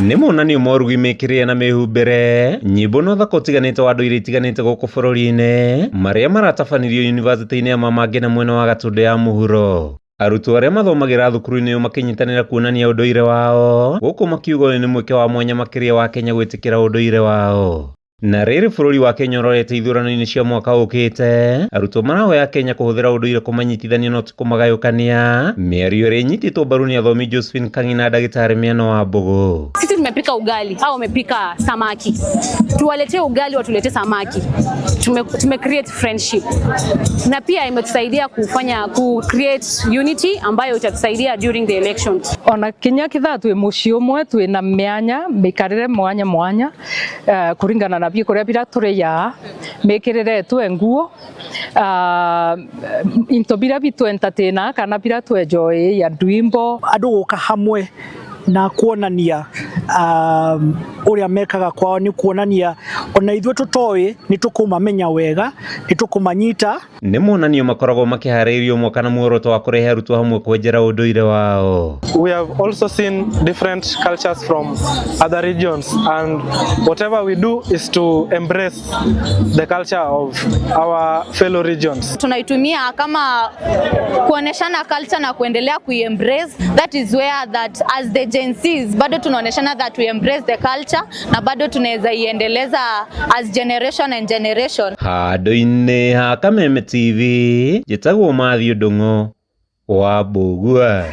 Nĩ monanio ma ũrugi, mĩkĩrĩre na mĩhumbĩre, nyĩmbo na ũthaka ũtiganĩte wa ndũire itiganĩte gũkũ bũrũri-inĩ, marĩa maratabanirio yunivasĩtĩ-inĩ ya Mama Ngina mwena wa Gatũndũ ya mũhuro. Arutwo arĩa mathomagĩra thukuru-inĩ ũyũ makĩnyitanĩra kuonania ũndũire wao, gũkũ makiuga ũyũ nĩ mweke wa mwanya makĩria wa Kenya gwĩtĩkĩra ũndũire wao. Na rĩrĩ bũrũri wa Kenya ũrorete ithurano-inĩ cia mwaka ũkĩte, arutwo marahoya Kenya kũhũthĩra ũndũire kũmanyitithania no ti kũmagayũkania, mĩario ĩrĩa ĩnyitĩtwo mbaru nĩ athomi Josephine Kang'i na ndagĩtarĩ Miano wa Mbũgũ. Sisi tumepika ugali au wamepika samaki, tuwaletee ugali watuletee samaki. Tume create friendship na pia imetusaidia kufanya ku create unity ambayo itatusaidia during the election. Ona kinya kithaa twi mucii umwe twina mianya mikarire mwanya mwanya, kuringana na kuria bira turiyaa, mikirire twe nguo, into bira bitu entertaina kana bira tu enjoy ya ndwimbo. Andu guka hamwe na kuonania uria mekaga kwao ni kuonania ona ithuĩ tũtoĩ nĩ tũkũmamenya wega, nĩ tũkũmanyita. Nĩ monanio makoragwo makĩharĩrĩrio mwaka na muoroto wa kũrehe arutwo hamwe kwenjera ũndũire wao. We have also seen different cultures from other regions, and whatever we do is to embrace the culture of our fellow regions. Tunaitumia kama kuoneshana culture na kuendelea kuiembrace. That is where that as the Gen Zs bado tunaoneshana that we embrace the culture na bado tunaweza iendeleza as generation and generation. Handũ-inĩ ha Kameme TV, njĩtagwo Matthew Ndung'u wa Mbũgua.